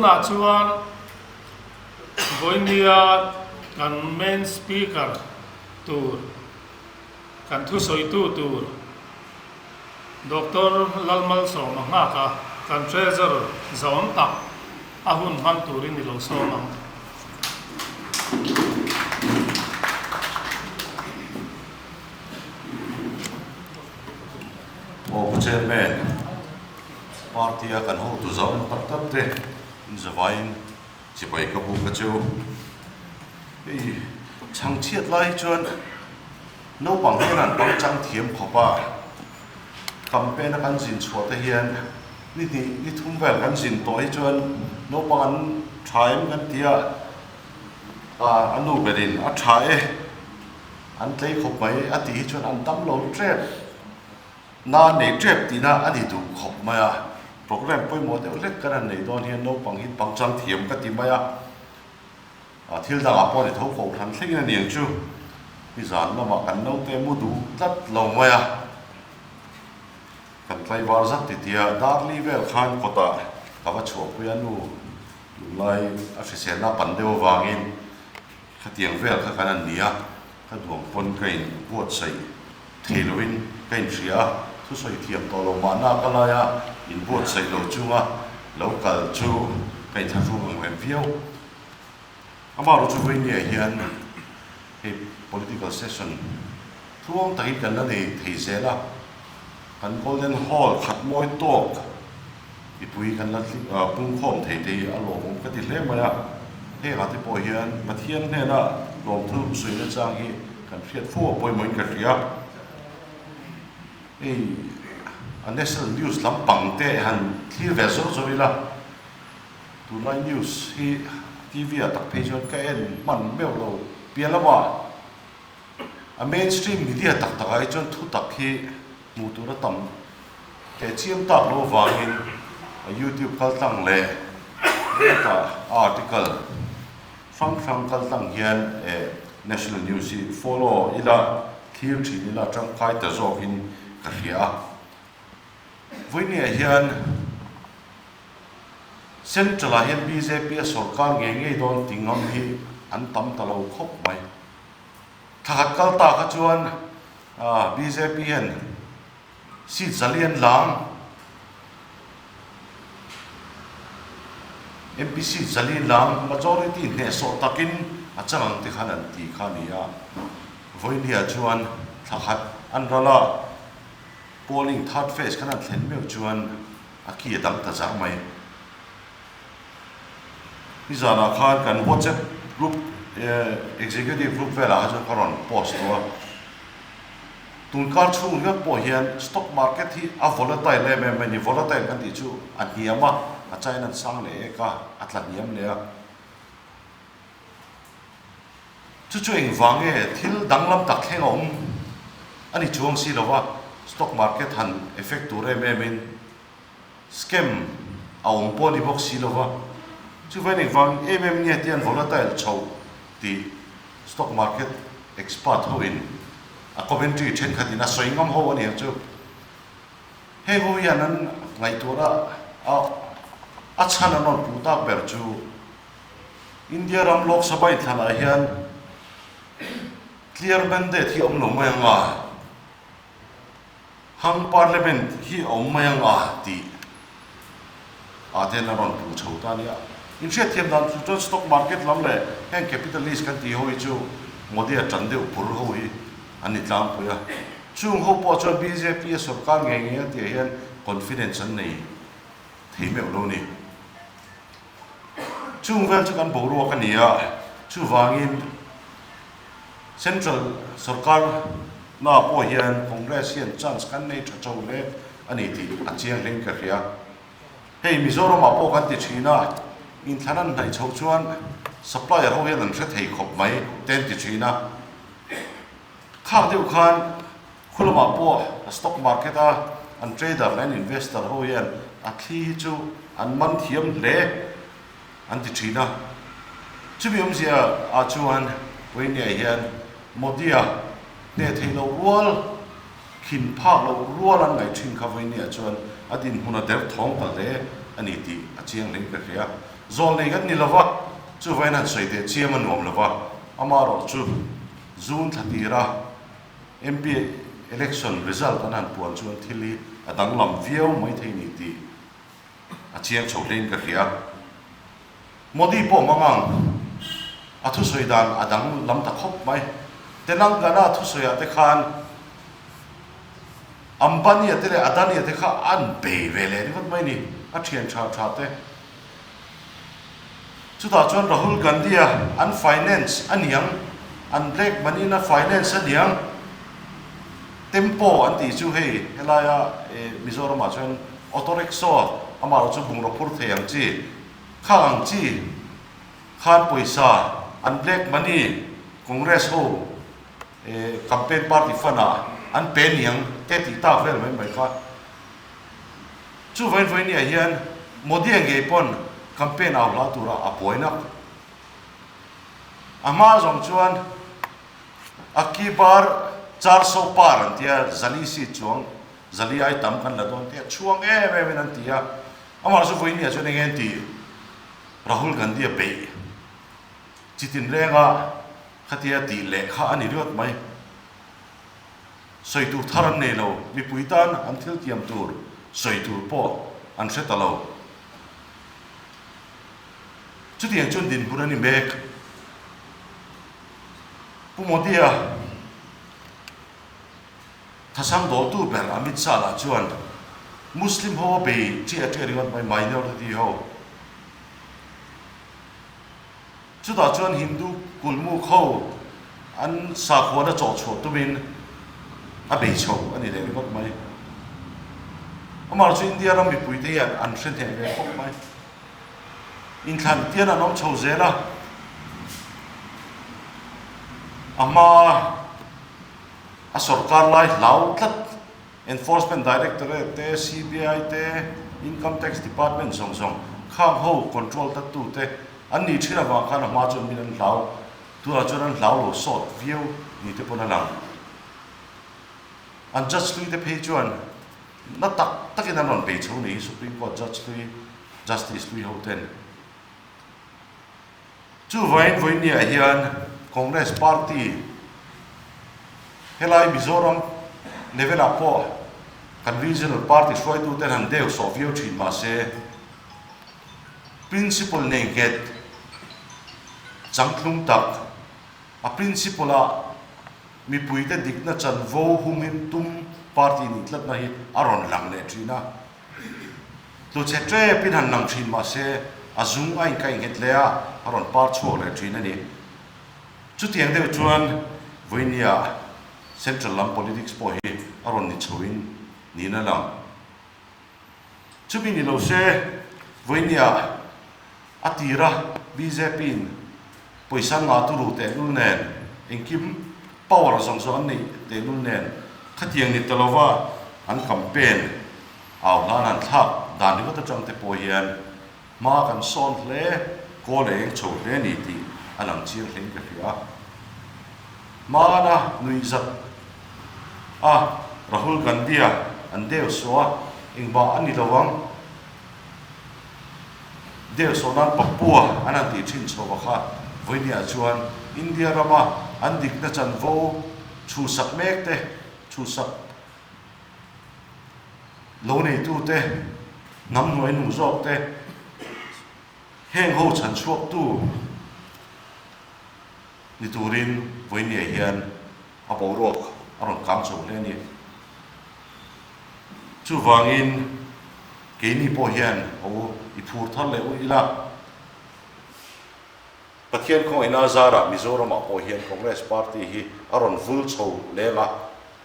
Tunah chuan vawinia kan main speaker tur, kan thusawitu tur Doctor Lalmalsawma nghak a, kan Treasurer zahawm tak a hun hmang turin i lo sawm ang. Aw Pu Chairman, Party a kan hotu zahawm tak tak te in zavaiin chibai ka buk a chu. Hei chhangchhiat lai hi chuan naupang hian an pangchang thiam khawp a, campaign a kan zin chhuah te hian ni hnih ni thum vel kan zin tawh hi chuan naupang an tha em kan ti a, a nu berin a tha e an tlei khawp mai a tih hi chuan an dam lo tep na nei tep tihna a ni duh khawp mai a, programme pawimawh deuh hlek kan han nei dawn hian naupang hi pangchang thiam ka ti mai a. A thil dangah pawh ni tho koh hran thlengin a niang chu i zan lamah kan naute mu duh tlat lo mai a, kan tlaivar zat ti tia Darli vel khan kawtah ka va chhuahpui a nu tunlai a hriselna pan deuh avangin khatiang vel kha kan an ni a, ka duang pawn ka in buatsaih thei loin ka inhria a, thusawi thiam tawh lo mahna ka laia inbuatsaih lo chunga lo kal chu ka inthlahrung ang rem viau. Amaherawh chu Vawinia hian hei political session tluang takin kan la nei thei zel a, kan Golden Hall khat mawi tawk mipui kan la pungkhawm thei te hi a lawmawm ka ti hle mai a, hengah te pawh hian Pathian hnena lawmthu suihna chang hi kan hriat fo a pawimawhin ka hria. Hei a national news lampang te han thlir ve zawr zawr ila, tunlai news hi TV ah tak phei chuan ka en hman meuh lo piah lamah a mainstream media tak takah hi chuan thutak hi hmuh tur a tam teh chiam tak lo avangin YouTube kal tlang leh hetah article hrang hrang kal tlang hian national news hi follow ila thlir thin ila tangkai ta zawkin ka hria a. Vawinia hian Central ah hian bjp a sawrkar ngei ngei dawn ti ngam hi an tam ta lo khawp mai. Thla khat kal ta kha chuan bjp hian seat zalian lang MP seat zalian lang majority hnehsawh takin a chang ang te khan an ti kha a ni a. Vawinia chuan thla khat an ral a. Polling third phase khan an thlen meuh chuan a ki a dang ta zar mai. Nizanah khan kan WhatsApp group executive group velah kha chuan ka rawn post tawh a. Tunkar chhung ringawt pawh hian stock market hi a volatile em em mai a ni. Volatile kan tih chu a hniam a, a chain an sang leh ek a, a tla hniam leh a. Chu chu engvang nge thil danglam tak thleng a awm a ni chuang si lo va, stock market han effect tur em em in scam a awm pawh a ni bawk si lo va, chuvain engvang em em nge tian volatile chhoh tih stock market expert ho in a commentary thenkhat in a sawi ngam ho a ni ang chu. Heng ho hian an ngaihtuahna a a chhan an rawn puh tak ber chu India ram Lok Sabha inthlanah hian clear mandate hi a awm lo mai ang a, hung parliament hi a awm mai ang a tih ah te hian a rawn puh chho ta a nia. Inhriatthiam dan chu chuan stock market lam leh heng capitalist kan tih ho hi chu Modi a tan deuh pur ho hi an ni tlangpui a. Chung ho pawh chuan bjp a sorkar ngei ngei a tih ah hian confidence an nei thei meuh lo ni. Chung vel chu kan boruak a ni a, chuvangin Central sorkar na pawh hian Congress hian chance kan nei tha tho hle a ni tih a chiang hlein ka hria. Hei Mizoramah pawh kan ti thin a, inthlan an hnaih chhoh chuan supplier ho hian an hre thei khawp mai te an ti thin a. Khak deuh khan khulamah pawh a stock market a an trader leh an investor ho hian a thli hi chu an man thiam hle an ti thin a. Chumi awmzia ah chuan Vawinia hian Modi-a hneh theih loh rual, khin phak loh rual an ngaih thin kha Vawinia chuan a dinhmun a der thawng ta hle a ni tih a chiang hlein ka hria. Zawlnei kan ni lova, chuvain han sawi teh chiam a nuam lova, amaherawh chu June thla tira MP election result an han puan chuan thil hi a danglam viau mai thei ni tih a chiang chho hlein ka hria. Modi pawh mang ang, a thusawi dan a dang lam ta khawp mai. Telangana thusawiah te khan Ambani-a te leh Adani-a te kha an bei ve leh ringawt mai ni, a thian tha tha te. Chutah chuan Rahul Gandhi-a an finance a niang, an black money-in a finance a niang, Tempo an tih chu hei helaia Mizoramah chuan auto rickshaw amah chu bungraw phur thei ang chi, Khang ang chi khan pawisa an black money Congress ho campaign party fund ah an pe niang te tih tak vel mai mai kha. Chu vawiin vawiin ah hian Modi a ngei pawn campaign au hla tura a buai nak. A hma zawng chuan a kibar 400 par an tia zali seat chuang zali ai tam kan la dawn tia chhuang em em in an ti a. Amah chu vawinia chuan eng nge tih Rahul Gandhi a beih chi tinrenga khatia tih leh kha a ni riat mai. Sawi tur thar an nei lo, mipui tan an thil tiam tur sawi tur pawh an hre ta lo. Chutiang chuan dinhmun a ni mek. Pu Modi-a. Thasang dawltu ber Amit Shah lah chuan Muslim ho a bei chiah chiah ringawt mai, minority ho. Chutah chuan Hindu kulmuk ho an sakhuana chawh chhuah tumin a bei chho a ni leh ringawt mai. Amaherawhchu chu India ram mipuite hian an hre hneh ve khawp mai. Inthlan tian an awm chho zel a, a hma. A sorkar lai hlau tlat Enforcement Directorate te, CBI te, Income Tax Department zawng zawng khang ho control tlat tu te an nih thin avang khan a hma chuan min an hlau, tunah chuan an hlau lo sawt viau ni te pawn a lang. An judge hlui te phei chuan na tak takin an rawn bei chho ni hi Supreme Court judge hlui, Justice hlui ho ten. Chuvain vawinia hian Congress Party helai Mizoram level ah pawh kan regional party hruaitute han deu sawh viau thin mahse principle nei nghet changtlung tak a principle ah mipuite dikna chanvo humhim tum party nih tlatna hi a rawn lang leh thin a. Tluchhe tepin han lang thin mahse a zung a inkaih nghet hle a, a rawn par chhuak leh thin a ni. Chutiang deuh chuan vawinia Central lam politics pawh hi a rawn ni chhoin niin a lang. Chumi ni lo se vawinia a tira BJP-in pawisa ngah turu tehlul nen engkim power zawng zawng an neih tehlul nen khatiang ni ta lova an campaign Au hlan han thlak dan ringawt atang te pawh hian hma kan sawn hle, kawl a eng chho hle a ni tih a lang chiang hlein ka hria. Hmana nuihzat a Rahul Gandhi-a an deu sawh a, engmah a ni lo ang. Deu sawh nan Papua an han tih thin chho a kha vawinia chuan India rama an dikna chanvo chhuhsak mek te chhuhsak Lo neitute, hnam hnuai nung zawkte, heng ho chhan chhuaktu ni turin vawinia hian a boruak a rawn kang chho hle a ni. Chuvangin keini pawh hian ho i phur thar leh u ila. Pathian khawngaihna zarah Mizoramah pawh hian Congress Party hi a rawn vul chho leng a,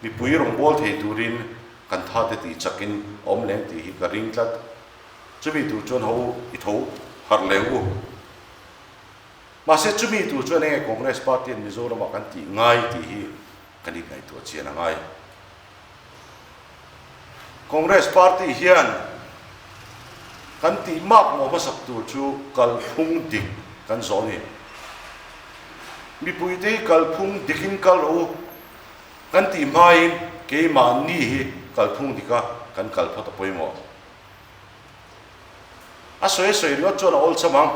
mipui rawngbâwl thei turin kan tha te tih chakin a awm leng tih hi ka ring tlat. Chumi tur chuan ho i tho harh leh u. Mahse chumi tur chuan enge Congress Party in Mizoramah kan tih ngai tih hi kan inngaihtuah chian a ngai. Congress Party hian kan tih mak mawh hmasak tur chu kalphung dik kan zawh a ni. Mipuite hi kalphung dikin kal rawh u kan tih hmain keimahni hi kalphung dika kan kal phawt a pawimawh. A sawi a sawi ringawt chuan a awlsam ang.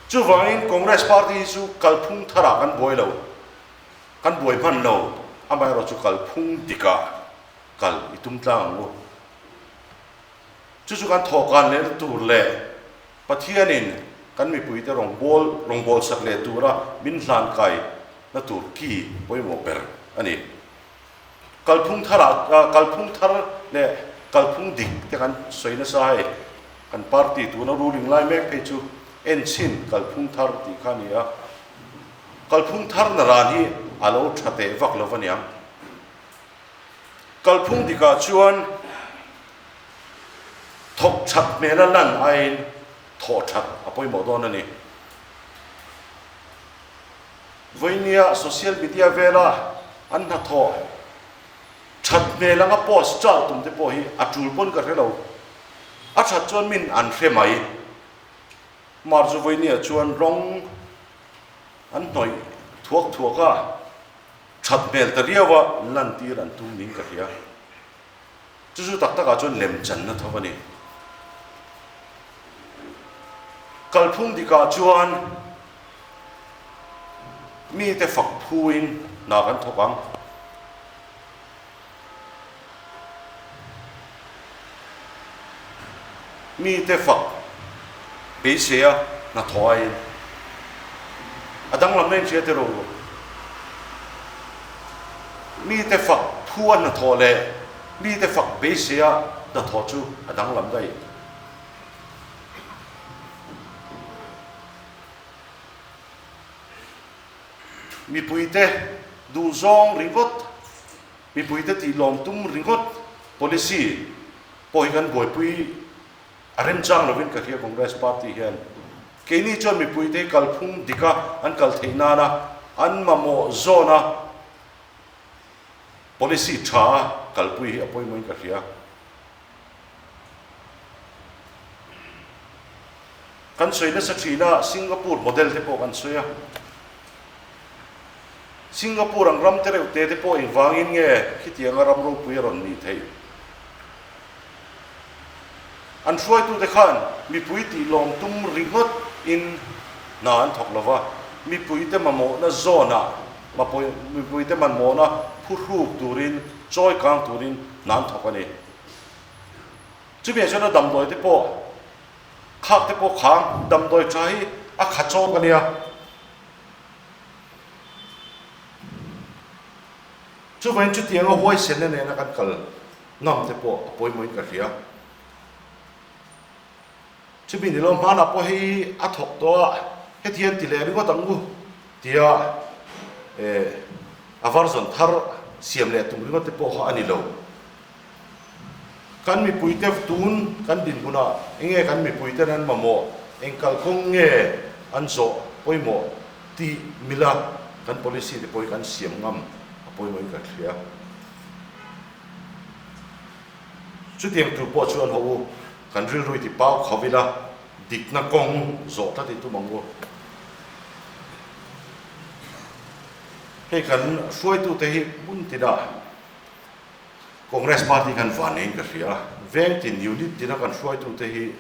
Chuvangin Congress party hi chu kalphung tharah kan buai lo, kan buai hman lo, amaherawh chu kalphung dikah kal i tum tlang ang u. Chu chu kan thawhkan lehna tur leh Pathianin kan mipuite rawngbâwl rawngbâwl sak leh tura min hlankai na tur ki pawimawh ber a ni. Kalphung tharah kalphung thar leh kalphung dik te kan sawi nasa hei, kan party tuna ruling lai mek phei chu enchhin kalphung thar tih kha a ni a. Kalphung thar na ran hi a lo tha teh vak lo aniang. Kalphung dikah chuan thawk that hmela lan aiin thawh that a pawimawh dawn a ni. Vawinia social media vela an hnathawh that hmel anga post char tum te pawh hi a tul pawn ka hre lo. A that chuan min an hre mai. Mar chu vawinia chuan rawng an hnawih thuak thuak a, that hmel ta riau a lantir an tum niin ka hria. Chu chu tak takah chuan lemchanna tho a ni. Kalphung dikah chuan mite fak phuin hna kan thawk ang. Mite fak beiseia hna thawh aiin a danglamna inhria teh rawh u. Mite fak thu a hnathawh leh mite fak beiseia hnathawh chu a danglam daih. Mipuite duhzawng ringawt, mipuite tihlawm tum ringawt policy pawh hi kan buaipui a remchang lovin ka hria Congress party hian. Keini chuan mipuite hi kalphung dika an kal theih nana an mamawh zawna policy tha a kalpui hi a pawimawhin ka hria. Kan sawi nasa thin a, Singapore model te pawh kan sawi a. Singapore ang ram te reuh te te pawh engvangin nge khitianga ram ropui a rawn nih theih? An hruaitute khan mipui tih lawm tum ringawt in hna an thawk lo va, mipuite mamawhna zawnah mipuite manmawhna phuhruk turin, chawi kang turin hna an thawk a ni. Chumi ah chuan a damdawi te pawh, khak te pawh khang damdawi tha hi a kha chawk a nia. Chuvangin chutianga huaisenna nena kan kal ngam te pawh a pawimawhin ka hria. Chumi ni lo hmanah pawh hei a thawk tawh a, heti hian ti leh ringawt ang u tia eh a version thar siam leh tum ringawt te pawh kha a ni lo. Kan mipuite tun kan dinhmunah enge kan mipuiten an mamawh, eng kalkawng nge an zawh pawimawh tih mila kan policy te pawh hi kan siam ngam a pawimawhin ka hria. Chutiang tur pawh chuan haw u, kan rilru i ti pau kho ila, dikna kawng zawh tlat i tum ang u. Hei kan hruaitute hi hmun tinah Congress party kan van niin ka hria a, veng tin unit tina kan hruaitute hi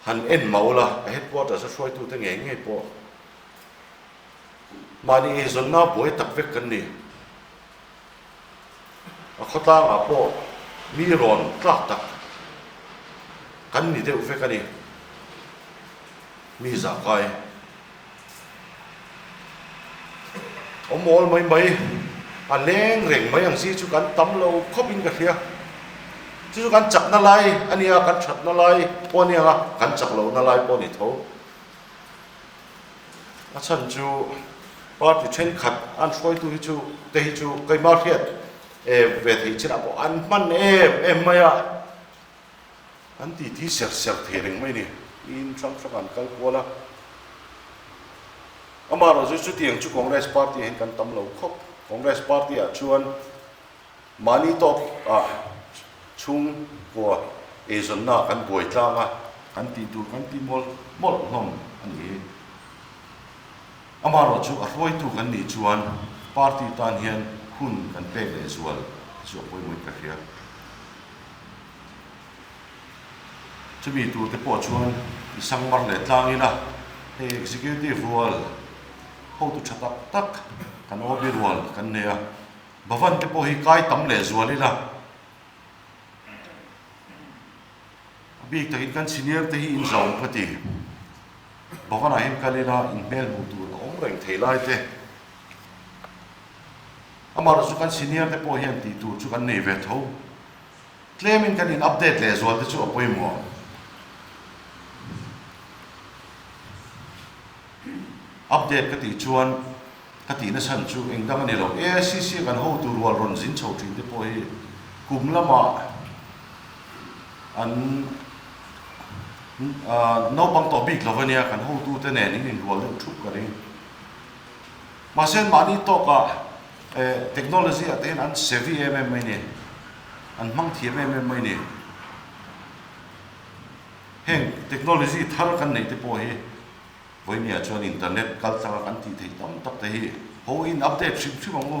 han en mah ula, a headquarters a hruaitute ngei ngei pawh mahni eizawnna buai tak vek kan ni. A khawtlangah pawh mi rawn tlak tak kan ni deuh vek a ni, mi zahkai awm awl mai mai a leng reng mai ang chi chu kan tam lo khawp in ka hria, chu chu kan chakna lai a nia, kan thatna lai pawh a nia ang a, kan chak lohna lai pawh a ni tho. A chhan chu party thenkhat an hruaitu hi chu te hi chu keimah hriat ve thei chinah pawh an hman em em mai a, an titi ser ser thei reng mai a ni. Tiin hrang hrang an kal kual a. Amaherawhchu chutiang chu Congress party ah hian kan tam lo khawp. Congress party ah chuan Mahni tawk ah chhungkua eizawnna ah kan buai tlang a, kan tih tur kan ti mawlh mawlh hlawm a ni hi. Amaherawh chu a hruaitu kan nih chuan party tan hian hun kan pek leh zual te chu a pawimawhin ka hria. Chumi tur te pawh chuan i sangmar leh tlang ila hei executive rual hotu tha tak tak kan OB rual kan nei a, Bhavan te pawh hi kai tam leh zual ila a bik takin kan senior te hi in zawm ka ti. Bhavan ah hian kal ila in hmel hmuh tur a awm reng thei lai te. Amaherawhchu chu kan senior te pawh hian tih tur chu kan nei ve tho. Tlemin kan in update leh zual te chu a pawimawh. Update ka tih chuan ka tih nachhan chu eng dang a ni lo. AICC a kan hotu rual rawn zin chho thin te pawh hi kum lamah an naupang tawh bik lo ania kan hotu te nen in inrual deuh thup ka ring. Mahse mahni tawkah technology ah te hian an savvy em em mai a ni, an hmang thiam em em mai a ni. Heng technology thar kan neih te pawh hi vawinia chuan internet kal tlanga kan tih theih tam tak te hi ho in update hrim hrim ang u.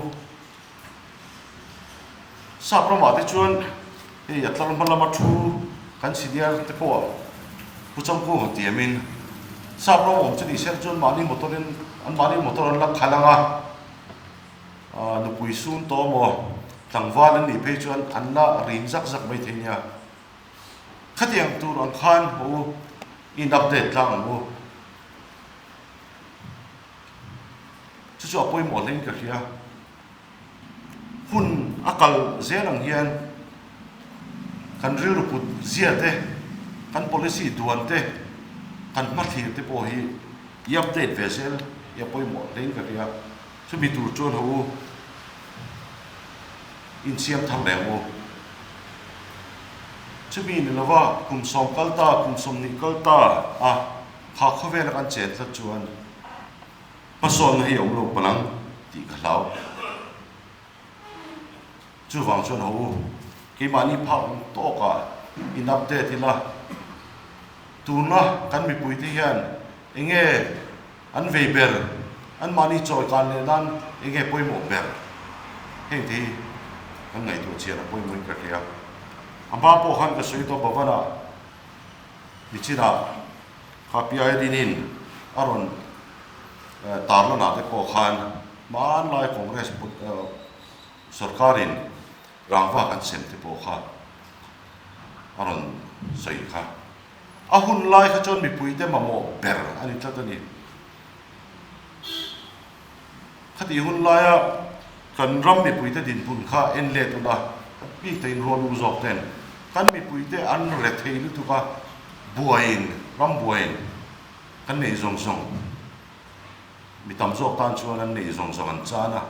Sap ramah te chuan hei a tlar hma lama thu kan senior te pawh Pu Changkunga tiamin sap ram awm chu ni se chuan mahni motor in an mahni motor an la khalh ang a, nupui sun tawh maw tlangval an nih phei chuan an la rin zak zak mai thei nia. Khatiang tur ang khan haw u in update tlang ang u. Chu chu a pawimawh hlein ka hria. Hun a kal zel ang hian kan rilru kut zia te, kan policy duan te, kan hmathlir te pawh hi i update ve zel hi a pawimawh hlein ka hria. Chumi tur chuan ho u insiam thar leh ang u. Chumi ni lova kum sawm kal ta, kum 20 kal ta a kha khawvela kan chen tlat chuan Hmasawnna hi a awm lo palh ang tih ka hlau. Chuvang chuan ho u, keimahni phak ang tawkah in update ila, tuna kan mipuite hian eng nge an vei ber, anmahni chawikan leh nan eng nge pawimawh ber, heng te hi kan ngaihtuah chian a pawimawhin ka hria. A hma pawh khan ka sawi tawh Bhavan-ah nichinah Kha Pi Irene-in a rawn tarlanah te pawh khan hmanlai Congress sorkarin rangva kan sem te pawh kha a rawn sawi kha. A hun lai kha chuan mipuite mamawh ber a ni tlat a ni. Khatih hun laia kan ram mipuite dinhmun kha en let ula, bik takin rual u zawk ten kan mipuite an re thei lutuk a, buaiin, ram buaiin kan neih zawng zawng, mi tam zawk tan chuan an neih zawng zawng an chan a,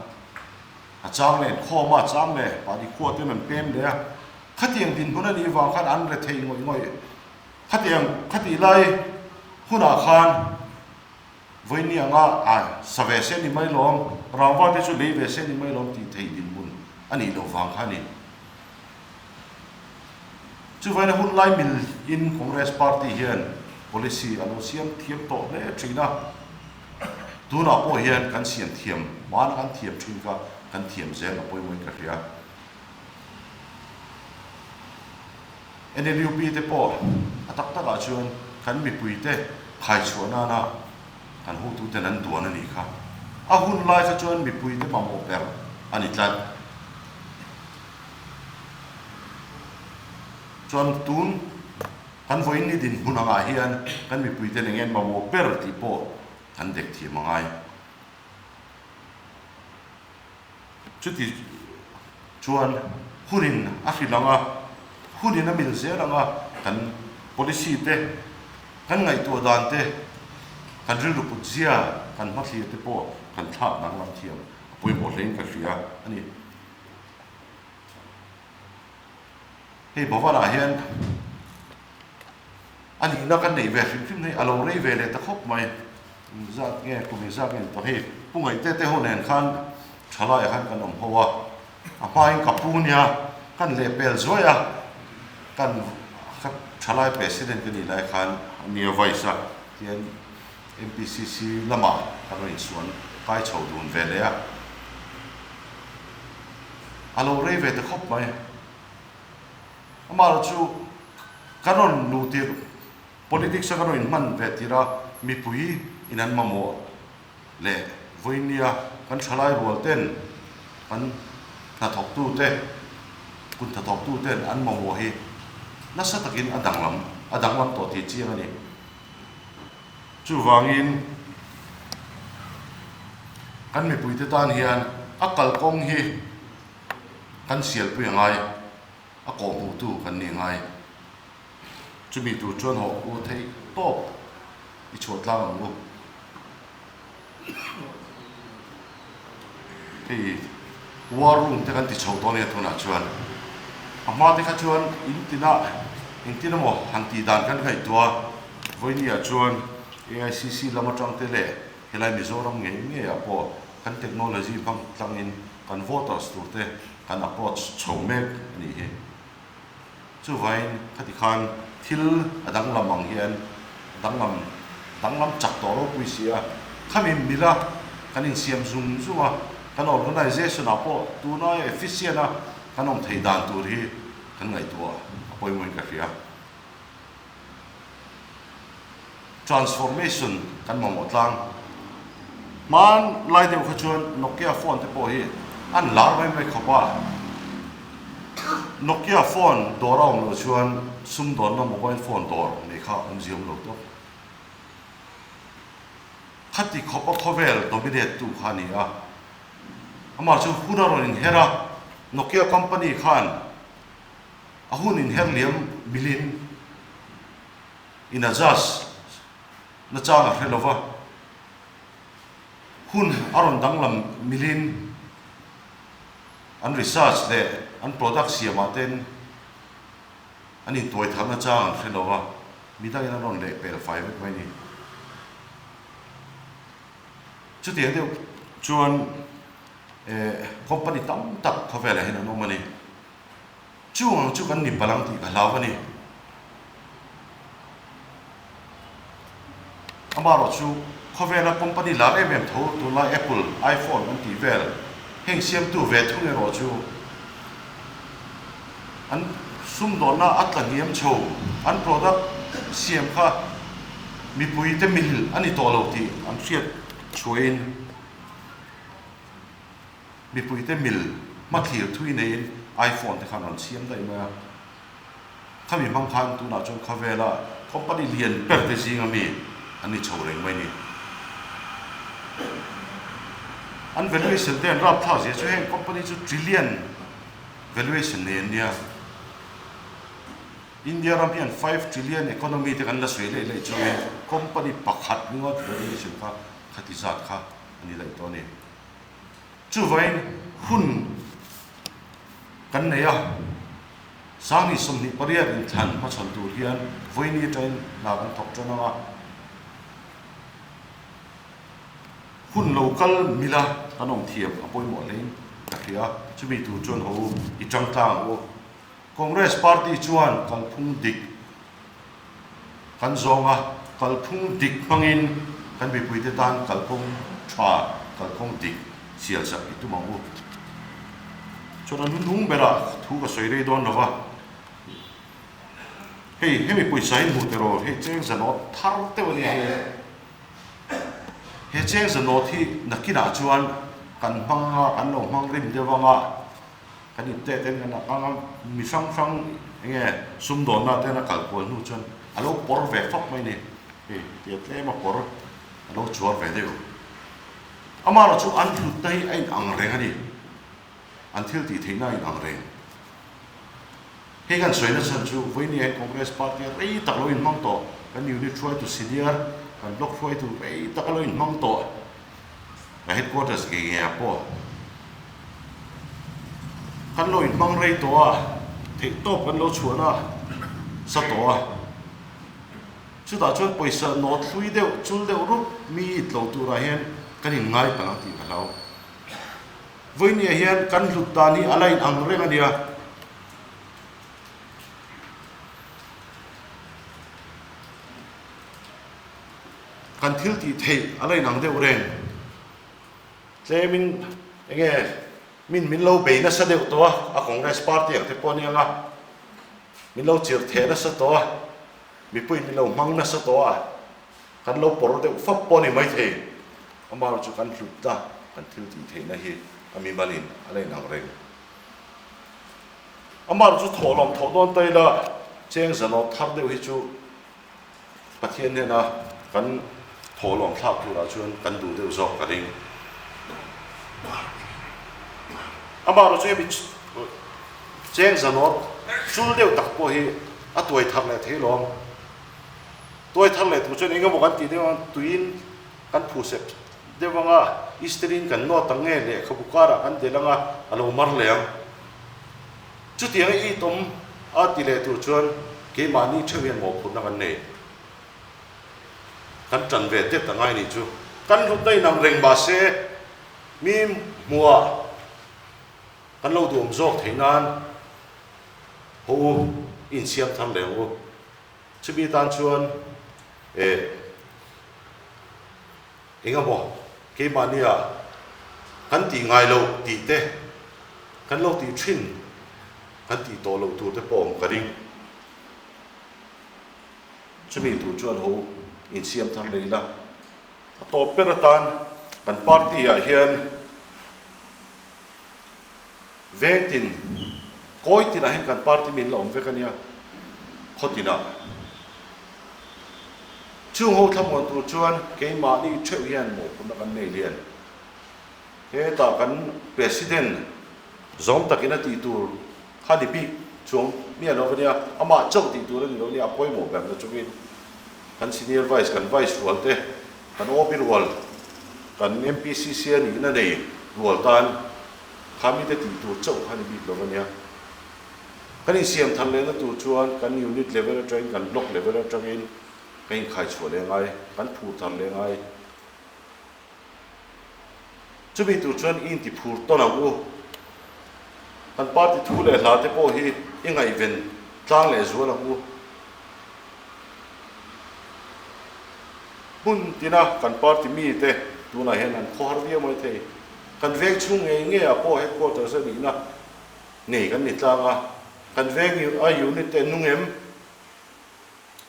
a chang leh an khawm a, a chang leh mahni khua ten an pem leh a, khatiang dinhmun a nih vang khan an re thei ngawih ngawih. Khatiang, khatih lai hunah khan. Vawiini anga a sa ve se ni mai lawm, rangva te chu lei ve se ni mai lawm tih theih dinhmun a nih loh vang kha a ni. Chuvaina hun lai mil in Congress party hian policy a lo siam thiam tawh hle thin a, tunah pawh hian kan siam thiam hmana kan thiam thin kha kan thiam zel a pawimawhin ka hria. NLUP te pawh a tak takah chuan kan mipuite khaichhuah nana kan hotuten an duan a nih kha. A hun lai kha chuan mipuite mamawh ber a ni tlat. Chuan tun kan vawiin ni dinhmun angah hian kan mipuiten eng nge an mamawh ber tih pawh kan dek thiam a ngai. Chuti chuan hunin a hrilh ang a, hunin a mil zel ang a, kan policy te, kan ngaihtuah dan te, kan rilru put zia, kan hmathlir te pawh kan thlak danglam thiam a pawimawh hlein ka hria a ni. Hei Bhavan-ah hian a nihna kan neih ve hrim hrim hi a lo rei ve leh ta khawp mai. Kum zat nge kum engzat nge ni tawh hei Pu Ngaihte te ho nen khan thalaiah khan kan awm ho a, a hmain ka pu nia kan lehpel zuai a, kan thalai president ka nih lai khan nia vice a tian MPCC lamah kan rawn insuan kai chho dun ve leh a, a lo rei ve ta khawp mai. Amaherawhchu. Kan rawn luh tirh, politics a kan rawn inhman ve tirh a, mipui in an mamawh leh vawinia kan thalai rual ten kan hnathawktu te, kut hnathawktu ten an mamawh hi nasa takin a danglam a danglam tawh tih chiang a ni. Chuvangin kan mipuite tan hian a kalkawng hi kan sialpui a ngai, a kawhhmuhtu kan ni ngai. Chumi tur chuan hawh u theih tawp i chhuah tlang ang u. Hei war room te kan ti chho dawn nia tunah chuan a hma te kha chuan in tinah engtin emaw han tih dan kan ngaihtuah a, vawinia chuan AICC lam atang te leh helai Mizoram ngei ngei ah pawh kan technology hmang tlangin kan voters tur te kan approach chho mek a nih hi. Chuvain khati khan thil a danglam ang hian danglam danglam chak tawh ropui si a, khami mila kan insiam zung zung a, kan organisation ah pawh tuna efficient a kan awm thei dan tur hi kan ngaihtuah a pawimawhin ka hria. Transformation kan mamawh tlang. Hman lai deuh kha chuan Nokia phone te pawh hi an lar mai mai khawp a. Nokia phone dawr a awm loh chuan sumdawnna mobile phone dawr nei kha awm ziam lo tawp. Khati khawp a khawvel dominate tu kha a ni a. Amah chu hun a rawn inher a, Nokia company khan a hun inher liam milin in adjust na chang a hre lo va, hun a rawn danglam milin an research leh an product siamah ten an intuai tharna chang an hre lo va, midangin an rawn leh pel fai vek mai a ni. Chutiang deuh chuan eh company tam tak khawvelah hian an awm a ni. Chung ang chu kan ni palh ang tih ka hlau a ni. Amaherawh chu khawvela company lar em em tho tunlai Apple, iPhone an tih vel heng siamtu ve thung erawh chu an sumdawnna a tla hniam chho, an product siam kha mipuite mil a ni tawh lo tih an hriat chhuahin, Mipuite mil hmathlir thui neiin iPhone te khan rawn siam daih mai a. Khami hmang khan tunah chuan khawvela company lian ber te zinga mi an ni chho reng mai ni. An valuation te an rapthlak zia chu heng company chu trillion valuation nei an nia. India ram hian 5 trillion economy te kan la sawi leh leh chungin company pakhat ringawt valuation kha khati zat kha a ni daih tawh a ni. Chuvain hun kan nei a, Sangni 28 inthlan hmachhawn tur hian vawiini atangin hna kan thawk tan ang a, hun lo kal mila kan awm thiam a pawimawh hlein ka hria, chumi tur chuan ho i tang tlang ang u. Congress party chuan kalphung dik kan zawng a, kalphung dik hmangin kan mipuite tan kalphung tha, kalphung dik sial sak i tum ang u. Chuan a hnunhnung berah thu ka sawi rei dawn lo va, hei hemi pawisa hi hmuh tiraw, hei cheng zanawt thar deuh a nia hei. He cheng zanawt hi nakinah chuan kan hmang anga, kan lo hmang rim deuh anga, Kan inpek ten kan ang a, mi hrang hrang eng nge sumdawnna ten a kal kual hnu chuan a lo pawr ve fap mai a ni. Hei tia tlem a pawr a lo chuar ve deuh. Amaherawh chu an hlutna hi a inang reng a ni. An thil tih theihna a inang reng. Hei kan sawina chhan chu vawinia hian Congress party a rei tak lo inhmang tawh, kan unit hruaitu senior, kan block hruaitu rei tak a lo inhmang tawh. Ka headquarters nge nge ah pawh kan lo inhmang rei tawh a, theihtawp kan lo chhuahna sa tawh a, chutah chuan pawisa nawt hlui deuh chul deuh rup mi it lo turah hian kan inngai palh ang tih ka hlau. Vawinia hian kan hlut dan hi a la inang reng a nia. Kan thil tih theih a la inang deuh reng. Tlemin enge min min lo bei nasa deuh tawh a, a Congress party ang te pawh a ni ang a. Min lo chirh theh nasa tawh a, mipuiin min lo hmang nasa tawh a, kan lo pawr deuh fap pawh a ni maithei. Amaherawhchu kan hlutna, kan thil tih theihna hi a mimalin a la inang reng. Amaherawhchu thawhlawm thawh dawn ta ila cheng zanawt thar deuh hi chu Pathian hnena kan thawhlawm thlak turah chuan kan duh deuh zawk ka ring. Amaherawhchu hemi cheng zanawt chul deuh tak pawh hi a tuai thar leh thei lawm. Tuai thar leh tur chuan eng emaw kan tih deuh ang tuiin kan phu sep deuh ang a, isterin kan nawt ang nge lehkhabu karah kan delh ang a, a lo mar leh ang. Chutianga i tawm a ti leh tur chuan keimahni theuh hian mawhphurhna kan nei. Kan tan ve tet a ngai nih chu. Kan hlutna inang reng mahse mi hmuhah kan lo duhawm zawk theih nan haw u, insiam thar leh ang u. Chumi tan chuan eh Eng emaw keimahnia kan tih ngai loh tih te, kan lo tih thin kan tih tawh loh tur te pawh awm ka ring. Chumi tur chuan ho insiam thar leh ila. A tawp ber atan kan party ah hian Veng tin, kawi tinah hian kan party min la awm vek a nia, khaw tinah. Chung ho thlamuan tur chuan keimahni theuh hian mawhphurhna kan nei lian. Hetah kan President zawm takin a tih tur kha ni bik chuang miah lo a nia, amah chauh tih tur a ni lo nia, a pawimawh ber na chungin kan Senior Vice, kan Vice rual te, kan OB rual, kan MPCC a nihna nei rual tan Kha mite tih tur chauh kha ni bik lo a nia. Kan insiam thar lehna tur chuan kan unit level atangin, kan block level atangin kan inkhai chhuah leh ngai, kan phur thar leh ngai. Chumi tur chuan i inti phur tawn ang u. Kan party thu leh hla te pawh hi i ngaihven tlang leh zual ang u. Hmun tina kan party mite tunah hian an khawhar viau mai thei. Kan veng chhung ngei ngei ah pawh headquarters a nihna nei kan ni tlang a, kan veng a unit te an nung em?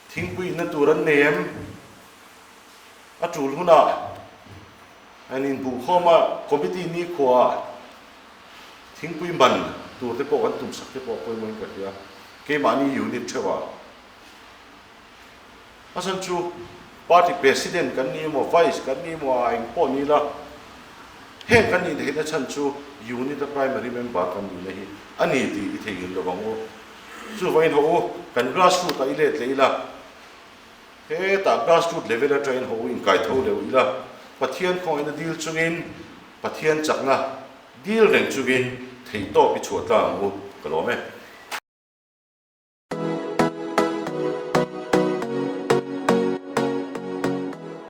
Thingpui inna tur an nei em? A tul hunah an inbuhkhawm a, committee nikhua ah thingpui man tur te pawh kan tumsak te pawh a pawimawhin ka hria, keimahni unit theuh ah. A chhan chu party president kan ni emaw vice kan ni emaw a eng pawh ni ila heng kan nih theihna chhan chu unit a primary member kan nihna hi a ni tih i theihnghilh lo ang u. Chuvangin haw u kan grass root ah i let leh ila hetah grass root level atangin haw u inkai tho leh ila Pathian khawngaihna dil chungin Pathian chakna dil reng chungin theihtawp i chhuah tlang ang u ka lawm e.